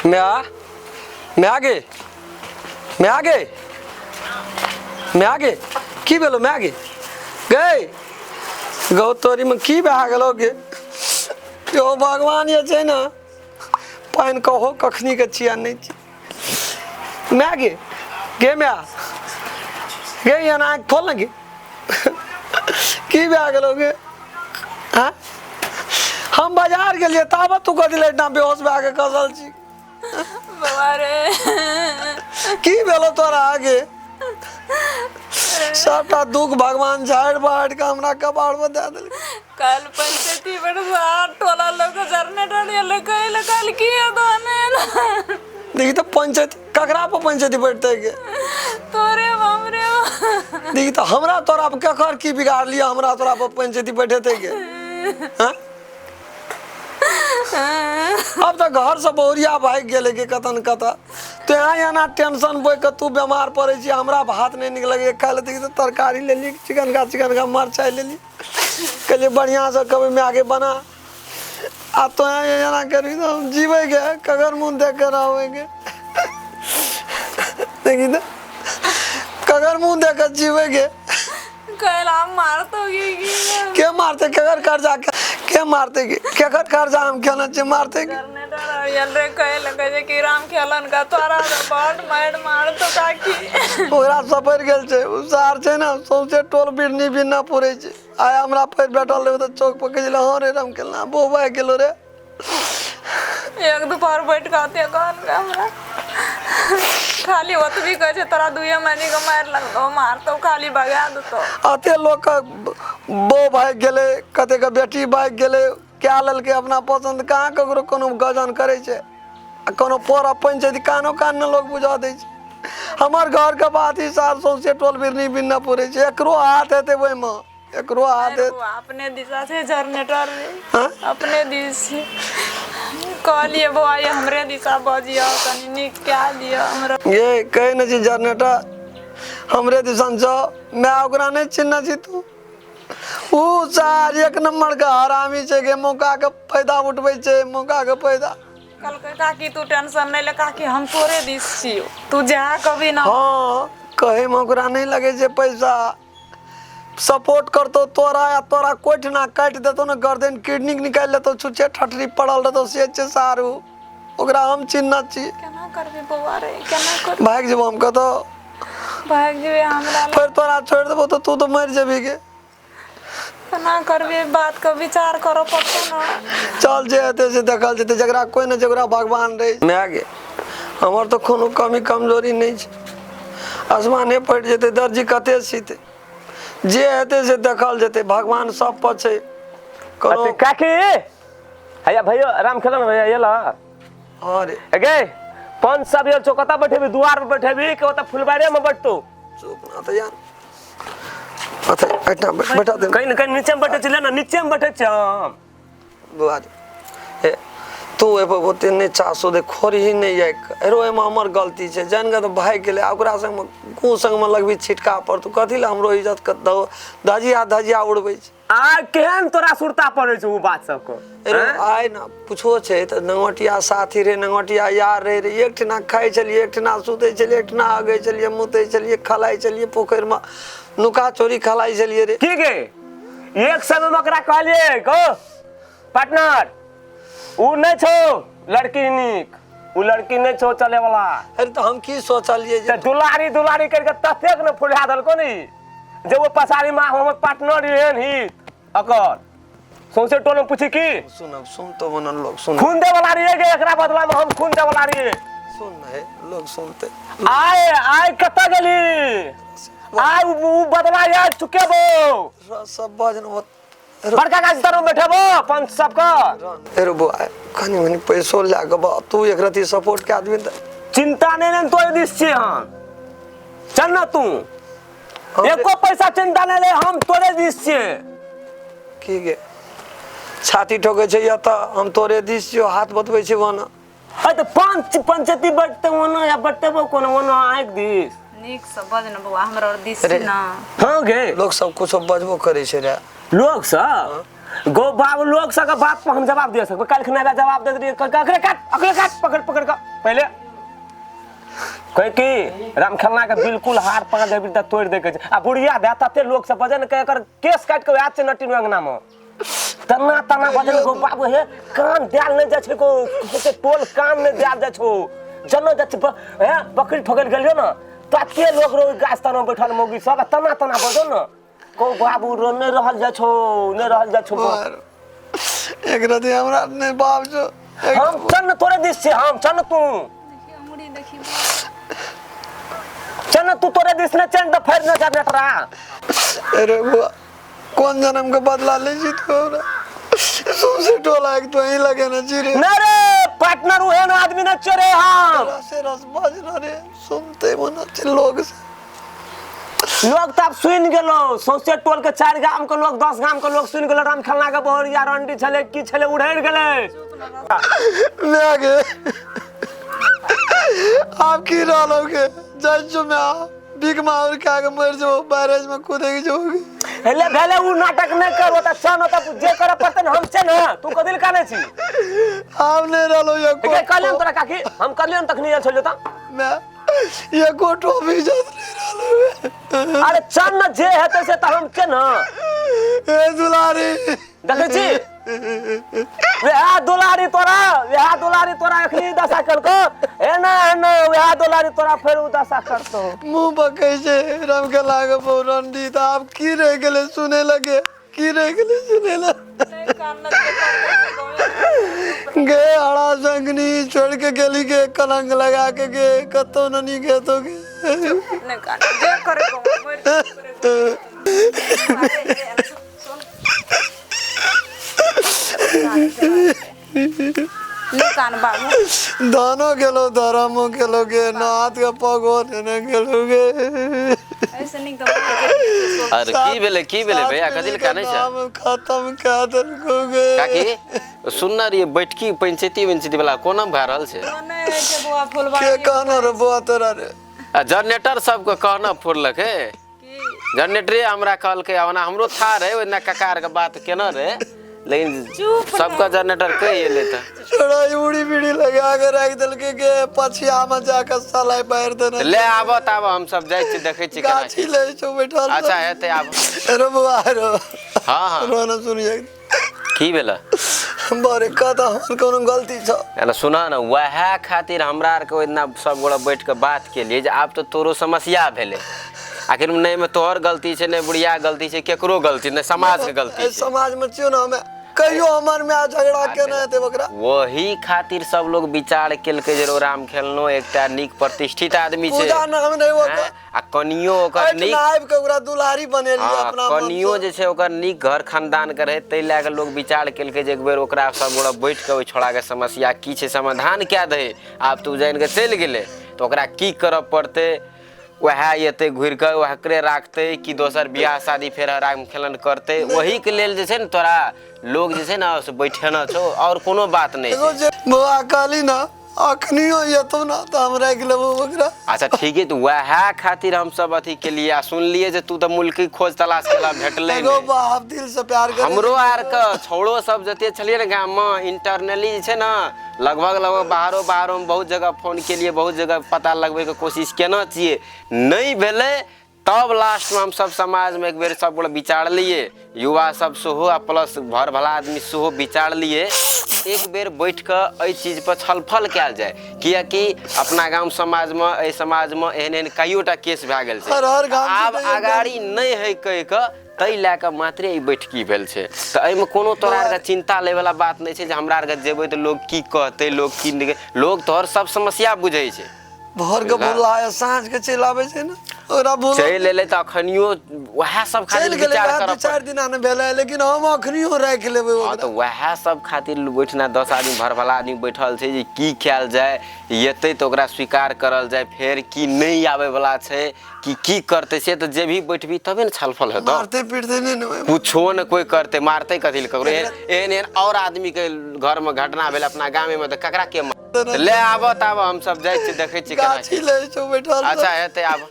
म्या म्या गे, म्या गे, म्या गे, की भेलो म्या गे? गई गौ तोरी में की भए गेलो गे? यो भगवान ये छै ने पानि कहो कखनी के छिया नहीं छी। म्या गे, गे म्या गे, एना आँखि खोल ने गे, की भए गेलो गे? हाँ हम बाजार गेलियै ताबत तू कथी लए एना बेहोश भए के खसल छी? बाबा रे, की भेलो तोरा आगे? सबटा दुख भगवान झाड़ि बाहरि के हमरा कपार पर दए देलकै। कल पंचायती पर सात टोला लोग जनरेटर ये लगे कल की है तो ने। देखी तऽ पंचायत ककरा पर पंचायती बैठतै गे? तोरे हमरे। देखी तऽ हमरा तोरा पर केकर की बिगाड़ लिया, हमरा तोरा पर पंचायती बैठेतै गे? हाँ? अब तऽ घर से बहुरिया भागि गेलै के कतन कतऽ। तो यहाँ एना टेंशन बोइ के तू बीमार पड़ै छी, हमरा भात नहि नीक लगैए खाय लए। देखी तऽ तरकारी लेली, चिकन का चिकन का मरचाइ लेली, कहलियै बढ़िआँ से कहबै मायके बना, आ तो एना करबी तऽ हम जीबै के ककर मुँह देख के रहबै गे? देखी तऽ ककर मुँह देख के जीबै गे? कल हम मारतो की के मारते? केकर कर्जा के मारते? के केकर कर्जा हम केने छियै मारते के? जनरेटर रे कहे लगे जे कि राम खेलन का तोरा बड मार मारतो काकी। ओकरा सपरि गेल छै ओ सार छै ने, सौंसे टोल बिरनी बिरना पुरै छै। आइ हमरा पैर बैठल रहै तऽ चौक पर कहै छलै हँ रे राम खेलना बो भागि गेलो रे। एक दोपहर बैठ के आते कहल के हमरा खाली ओतबी कहै छै तोरा दुए महीने के मारि लगतो मारतो खाली भगा देतो। अते लोक के बो भागि गेलै, कते के बेटी भागि गेलै, कए लेलकै अपना पसन्द, कहाँ ककरो कोनो गजन करै छै आ कोनो पर पंचायती कानो कान ने लोक बुझऽ दै छै। हमर घर के बात ई सार सौंसे टोल बिरनी बिरना पुरै छै, एकरो हाथ हेतै ओहिमे, एकरो हाथ हेतै। अपने दिशा से जनरेटर रे। हाँ? अपने दिस से कहलिए बौआ ये हमरे दिशा बजियो कनी नीक कए दियौ हमरा। ये कहै ने छी जनरेटर हमरे दिसन छौ, माय ओकरा नहि चिन्हने छी तू? ऊ सार एक नंबर के हरामी छै गे, मौका के फायदा उठबै छै, मौका के फायदा। कहलकै काकी तू टेंशन नहि ले काकी, हम तोरे दिस छियौ, तू जा कभी ना। हाँ कहै मे ओकरा नहि लगै छै पैसा, सपोर्ट करतौ तोरा आ तोरा कोठिना काटि देतौ ने, गर्दन किडनी निकालि लेतौ, छुच्छे ठठरी पड़ल रहतौ। से छै सारू, ओकरा हम चिन्हने छी। केना करबी बौआ रे, केना करबी? भागि जेबौ हम कतौ। भागि जेबै हमरा लग। फेर तोरा छोड़ि देबौ तऽ तू तऽ मरि जेबही गे। केना करबी, बात के विचार करऽ पड़तौ ने। चल जे हेतै से देखल जेतै, जकरा कोइ नहि छै ओकरा भगवान रहै। माय गे, हमर तऽ कोनो कमी कमजोरी नहि छै, आसमाने पड़ि जेतै दर्जी कते सीतै, जे हेतै से देखल जेतै, भगवान सब पर छै। कोनो अथी काकी हैया भैया राम खेलन भैया एला। हाँ रे। ए गे पंच सब एल छौ, कतऽ बैठेबी? दुआर पर बैठेबी कि ओतऽ फुलबाड़े में बैठतौ? चुप ना तऽ यार, अच्छा एहिठाम बैठा दे। कहीं न कहीं नीचे में बैठे छी ना, नीचे में बैठे छी हम। बुआ ए तू एहि पर ओते नहि चासो दे, खोरही नहि जाय एरो, एहिमे हमर गलती छै जानि कऽ तऽ भागि गेलै। आ ओकरा संगमे गू संगमे लगबी छिटका पर, तू कथी लए हमरो इज्जत के धजिया धजिया उड़बै छै? आ केहन तोरा सुरता पड़ै छौ ओ बात सबके? एरो आइ न कुछो छै तऽ नंगटिया साथी रे, नंगटिया यार रे रे, एक ठिना खाइ छलियै, एक ठिना सुतै छलियै, एक ठिना हगै छलियै, मुतै छलियै, खलाइ छलियै, पोखरिमे नुका चोरी खलाइ छलियै रे। की गे, एक समय में ओकरा कहलियै गो पार्टनर, उ नहि छौ लड़की नीक, उ लड़की नहि छौ चले वाला। अरे तऽ हम की सोचलियै जे तऽ दुलारी दुलारी करके ततेक ने फुला देलको ने जे वो पसारी माँ हमर पार्टनर एहन ही अकर सौंसे टोल में पूछी की। सुनब सुनतो बनल लोग सुन। खून दे वाला रहिए गे, एकरा बदला में हम खून दे वाला रहिए। सुन हे लोग सुनते। आय आय कतऽ गेली आय, उ बदला यार चुकेबो। सब भजन बड़का गाछ तर में बैठेबो पंच सबके। एरो बौआ कनी मनी पैसो लए कऽ बा तू एक रती सपोर्ट के आदमी तऽ चिंता नहीं ले, तोरे दिस छियै हम, चल ना तू एको पैसा चिंता नहीं ले, हम तोरे दिस छियै। की गे छाती ठोकै छै या तऽ हम तोरे दिस छियौ, हाथ बतबै छै ओना। अरे तऽ पंच पंचायती बैठते ओना या बैठतेबो कोनो ओना आँखि दिस। नीक से बज न बौआ, हमरा और दिस रे। ना। हाँ गे लोक सब कुछो बजबो करै छै रे। लोग सब गो बाबू, लोग सबके बात पर हम जवाब दे सकबै? काल्हि खना जवाब दे दियै, अकरे काट, अकरे काट, पकड़ पकड़ कऽ। पहिले कहै कि रामखेलना के बिल्कुल हार पाँच देबी तऽ तोड़ि दै के छै। आ बुढ़िया दे तते लोग सब बजन के एकर केस काटि के आयल छै नटिन अंगना मे, तना तना बजन। गो बाबू हे, कान देल नहि जाइ छै गो, से टोल कान नहि देल जाइ छौ। जनो जाइ छै हे बकरी ठोकल गेलियो ने, तते लोग रहो गाछ तरमे बैठल मौगी सब, आ तना तना बजो ने। को बाबू रो, नहि रहल जाइ छौ, नहि रहल जाइ छौ। एक रति हमरा नहि बाप छौ। हम चल ने तोरे दिस छै, हम चल ने तू। देखी अंगुरी देखी। चल ने तू तोरे दिस ने चल तऽ फेर न जा नेटरा। अरे बुआ, कोन जन्म के बदला ले छी तू हमरा? सौंसे टोला एक तो ही लगे ना छी रे। नहीं रे पार्टनर, ओहन आदमी न चोरे हम। रसे रस बजना रे, सुनते मना छै लोग से। लोग तऽ आब सुनि गेलो, सौंसे टोल के 4 गाम के लोग, 10 गाम के लोग सुनि गेलो, राम खेलना के बहुरिया रंडी छलै की छलै, उड़ैड़ गेलै। मैं गे आप की रहलो के जाइ छो, मैं बिक मार के आगे मर जो बैरेज में कूदे जो। हेले भेले, उ नाटक नहि कर, ओतऽ चल, ओतऽ जे करऽ पड़तै ने हम छै ने, तू कथी लए कानै छी? आप नहीं रहलो ये। के कहलियन तोरा काकी, हम कहलियन तखनी आयल छलियौ तऽ। मैं ये कोटो भी जात नहीं रहलो। अरे चल ने, जे हेतै से तऽ हम छै ने। ए दुलारी। देखै छी, वएह दुलारी तोरा, वएह दुलारी तोरा एखनी दशा केलको। एना एना वएह दुलारी तोरा फेर उ दशा करतौ। मुंह बकै छै राम के लागे रंडी तऽ आब की रहि गेलै सुने लगे, की रहि गेलै सुने लगे? नहि कान न। गे हरा संगनी छोड़ के गेली गे, कलंक लगा के गे, कतौ ननी गे तो गे। नहि कान, जे करे को मरि करे। नहि कान बाबू। धानो गेलो, धरमो गेलो गे, नाथ के पगो ने गेलो गे। ऐसे नीक तऽ माय। अरे की भेलै, की भेलै भैया, कथी लए कानै छै? नाम खत्म कए देलको गे। काकी, सुनने रहियै बैठकी पंचायती पंचायती वाला कोना भए रहल छै? नहि होइ छै बौआ। के फुलबाड़ी कहना रे बौआ तोरा रे? आ जनरेटर सबके कहना फोड़लक हे। की? जनरेटरे हमरा कहलकै। ओना हमरो था रहे ओहिना काका आरके बात केने रहे, लेकिन चुप। सबके जनरेटर कहि एलै तऽ छोड़ा उड़ी बीड़ी लगा के राखि देलकै गे, पछिया में जाके सलाइ बारि देने। ले आबऽ तऽ आबऽ, हम सब जाइ छी, देखै छी केना। गाछी लै छौ बैठल। अच्छा हेतै, आब। रे बौआ रो। हाँ। रो न, सुनिए। की भेलै? बड़े कह हमर कोनो गलती छौ? एना सुना ने, वएह खातिर हमरा आरके ओहि दिना सब गोरा बैठ के बात केलियै जे आब तऽ तोरो समस्या भेलै। आखिर नहि मे तोहर गलती छै, नहि बुढ़िया के गलती छै, केकरो गलती नहि, समाज के गलती एहि छै। समाज में छियौ ने हमे, कहियो हमर माय झगड़ा केने हेतै ओकरा? वही खातिर सब लोग विचार केलकै जे रौ राम खेलनो एकटा नीक प्रतिष्ठित आदमी छै। पूजा नाम रहै ओकर। हैं? आ कनियो ओकर नीक एहिठिना आबि के ओकरा दुलारी बनेलियै अपना मन कनियो से। जे छै ओकर नीक घर खानदान के रहै, ताहि लए कऽ लोग विचार केलकै जे एक बेर ओकरा सब गोरा बैठ कऽ ओहि छोड़ाके समस्या की छै समाधान कए दही। आब तऽ ओ जानि कऽ चलि गेलै, तऽ ओकरा की करऽ पड़तै? वएह एतै घुरि कऽ ओकरे राखतै कि दोसर बियाह शादी फेर राम खेलन करतै? ओहीके लेल जे छै ने तोरा लोग जे छै ने से बैठेना छौ, आओर कोनो बात नहि एगो छै। जे बौआ कहली ने, अखनियो एतौ ने तऽ हम राखि लेबौ ओकरा। अच्छा ठीके, तऽ वएह खातिर हम सब अथी केलियै आ सुनलियै जे तू तऽ मुल्की खोज तलाश केला, भेटलै एगो नहि। बाप दिल से प्यार करे। हमरो आर के छौड़ो सब जते छलियै ने गाममे, इंटरनली जे छै ने लगभग लगभग बाहरो बाहरोमे बहुत जगह फोन केलियै, बहुत जगह पता लगबैके कोशिश केने छियै, नहि भेलै। तब लास्टमे हम सब समाजमे एक बेर सब गोटा विचारलियै, युवा सब सेहो आ प्लस भर भला आदमी सेहो विचारलियै, एक बेर बैठ कऽ एहि चीज पर छलफल कयल जाय, कियाकि अपना गाम समाजमे एहि समाजमे एहन एहन कइयोटा केस भए गेल छै। हर हर गाम आब से तऽ एकदम- अगाड़ी नहि है कहि कऽ ताहि लए कऽ मात्रे ई बैठकी भेल छै। तऽ एहिमे कोनो तोरा आरके चिन्ता लैवला बात नहि छै जे हमरा आरके जेबै तऽ लोग की कहतै, लोग की नहि। लोग तोहर सब समस्या बुझै छै। भोर के भोला है, साँझ के चलि आबै छै ने ओकरा भोला। चलि एलै तऽ अखनियो वएह सब खातिर चलि गेलै विचार वएह करऽ 2-4 दिना ने भेलै, लेकिन हम अखनियो राखि लेबै हँ ओकरा। तऽ वएह सब खातिर बैठना 10 आदमी भरभला आदमी बैठल छै जे की कयल जाय, एतै तऽ ओकरा स्वीकार करल जाय फेर की नहि आबै वला छै कि की करतै, से तऽ जे भी बैठबी तबे ने छलफल हेतौ। मारते पीटते नहि ने ओहिमे? कुछो ने कोइ करतै, मारतै कथी लए ककरो? एहन एहन एहन और आदमी के घर में घटना भेल अपना गामे में, तऽ ककरा के मारतै? ले आबऽ तऽ आबऽ, हम सब जाइ छी, देखै छी केना। गाछी लै छौ बैठल। अच्छा हेतै, आब।